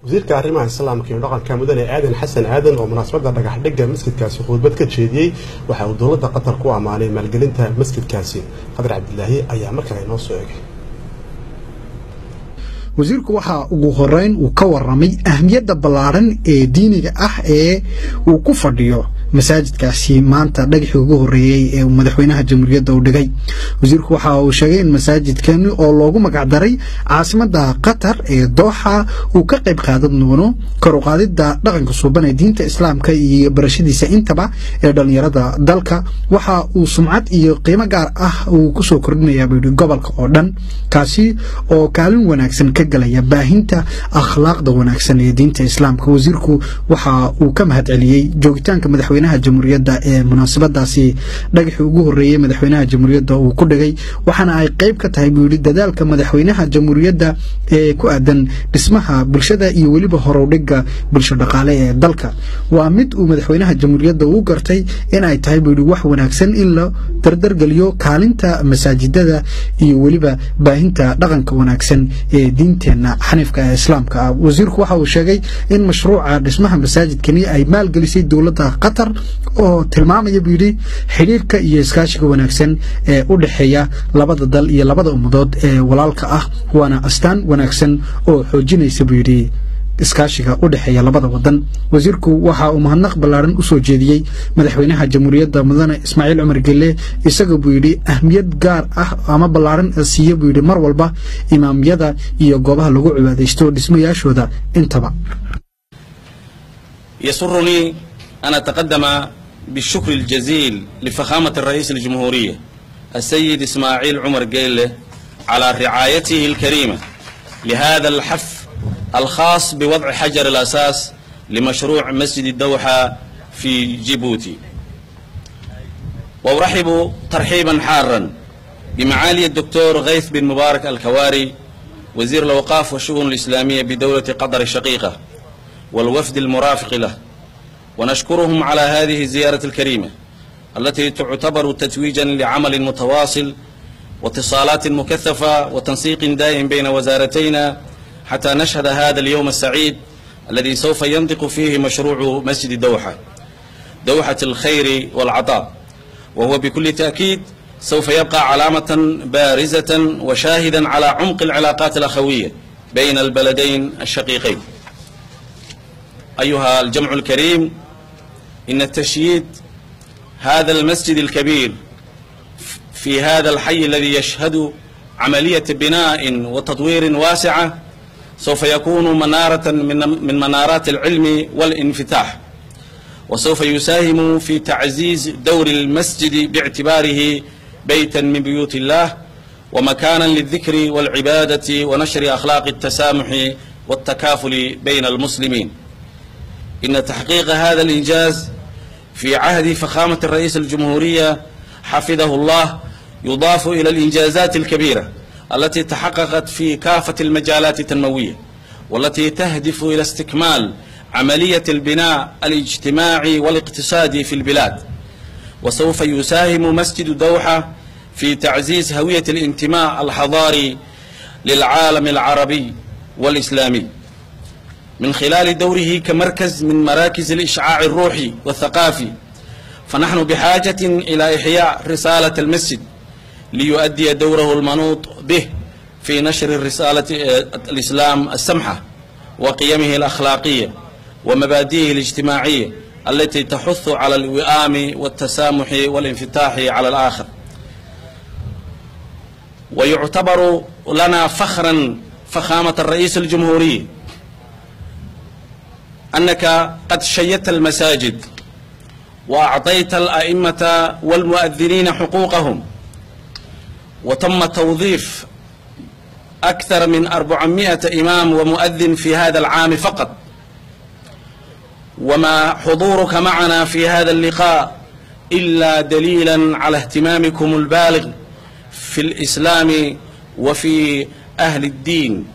Wasiirka arrimaha Islaamka iyo dhaqanka, Mudane Aadan Xasan Aadan, oo munaasabadda dhagaxdhigga masjidkaasi khudbad ka jeediyey, waxa uu dowladda Qatar ku ammaanay maalgelinta masjidkaasi. Qadar Cabdilaahi ayaa mar kale inoo soo egay. Wasiirku waxaa ugu horeyn uu ka waramay ahmiyadda ballaaran ee diiniga ah ee uu ku fadhiyo masaajidkaasi maanta dhagaxii ugu horreeyey ee madaxweynaha jamhuuriyadda uu dhigay. Wasiirku waxa uu sheegay in masaajidkan oo loogu magacdaray caasimadda Qatar ee Dooxa uu ka qayb qaadan doono kor u qaadidda dhaqanka suuban ee diinta Islaamka iyo barashadiisa intaba ee dhallinyarada dalka. Waxa uu sumcad iyo qiimo gaar ah uu kusoo kordhinayaa, buu yidhi, gobolka oo dhan, kaasi oo kaalin wanaagsan ka galaya baahinta akhlaaqda wanaagsan ee diinta Islaamka. Wasiirku waxa uu ka mahadceliyey joogitaanka madaxweynaha jamhuuriyadda ee munaasabadaasi dhagaxii ugu horreeyey madaxweynaha jamhuuriyadda uu ku dhigay, waxaana ay qayb ka tahay, buu yidhi, dadaalka madaxweynaha jamhuuriyadda ee ku aadan dhismaha bulshada iyo weliba horowdhigga bulsho dhaqaale ee dalka. Waa mid uu madaxweynaha jamhuuriyadda uu gartay in ay tahay, buu yidhi, wax wanaagsan in la dardargeliyo kaalinta masaajidada iyo weliba baahinta dhaqanka wanaagsan ee diinteenna xaniifka ee Islaamka ah. Wasiirku waxa uu sheegay in mashruuca dhismaha masaajidkani ay maalgelisay dowladda Qatar, oo tilmaamaya, buu yidhi, xidhiirka iyo iskaashiga wanaagsan ee u dhexeeya labada dal iyo labada ummadood ee walaalka ah, waana astaan wanaagsan oo xoojinaysa, buu yidhi, iskaashiga u dhexeeya labada wadan. Wasiirku waxa uu mahadnaq ballaaran u soo jeediyey madaxweynaha jamhuuriyadda, Mudane Ismaaciil Cumar Gelle, isaga, buu yidhi, ahmiyad gaar ah ama ballaaran siiya, buu yidhi, mar walba imaamyada iyo goobaha lagu cibaadaysto dhismayaashooda intaba. يسرني أن أتقدم بالشكر الجزيل لفخامة الرئيس الجمهورية السيد إسماعيل عمر جيله على رعايته الكريمة لهذا الحفل الخاص بوضع حجر الأساس لمشروع مسجد الدوحة في جيبوتي، وأرحب ترحيبا حارا بمعالي الدكتور غيث بن مبارك الكواري، وزير الأوقاف والشؤون الإسلامية بدولة قطر الشقيقة، والوفد المرافق له، ونشكرهم على هذه الزيارة الكريمة التي تعتبر تتويجا لعمل متواصل واتصالات مكثفة وتنسيق دائم بين وزارتينا حتى نشهد هذا اليوم السعيد الذي سوف ينطق فيه مشروع مسجد الدوحة، دوحة الخير والعطاء، وهو بكل تأكيد سوف يبقى علامة بارزة وشاهدا على عمق العلاقات الأخوية بين البلدين الشقيقين. أيها الجمع الكريم، إن تشييد هذا المسجد الكبير في هذا الحي الذي يشهد عملية بناء وتطوير واسعة سوف يكون منارة من منارات العلم والانفتاح، وسوف يساهم في تعزيز دور المسجد باعتباره بيتا من بيوت الله ومكانا للذكر والعبادة ونشر أخلاق التسامح والتكافل بين المسلمين. إن تحقيق هذا الإنجاز في عهد فخامة الرئيس الجمهورية حفظه الله يضاف إلى الإنجازات الكبيرة التي تحققت في كافة المجالات التنموية، والتي تهدف إلى استكمال عملية البناء الاجتماعي والاقتصادي في البلاد. وسوف يساهم مسجد الدوحة في تعزيز هوية الانتماء الحضاري للعالم العربي والإسلامي من خلال دوره كمركز من مراكز الإشعاع الروحي والثقافي، فنحن بحاجة إلى إحياء رسالة المسجد ليؤدي دوره المنوط به في نشر رسالة الإسلام السمحة وقيمه الأخلاقية ومبادئه الاجتماعية التي تحث على الوئام والتسامح والانفتاح على الآخر. ويعتبر لنا فخرا، فخامة الرئيس الجمهوري، أنك قد شيدت المساجد وأعطيت الأئمة والمؤذنين حقوقهم، وتم توظيف أكثر من 400 إمام ومؤذن في هذا العام فقط. وما حضورك معنا في هذا اللقاء إلا دليلا على اهتمامكم البالغ في الإسلام وفي أهل الدين.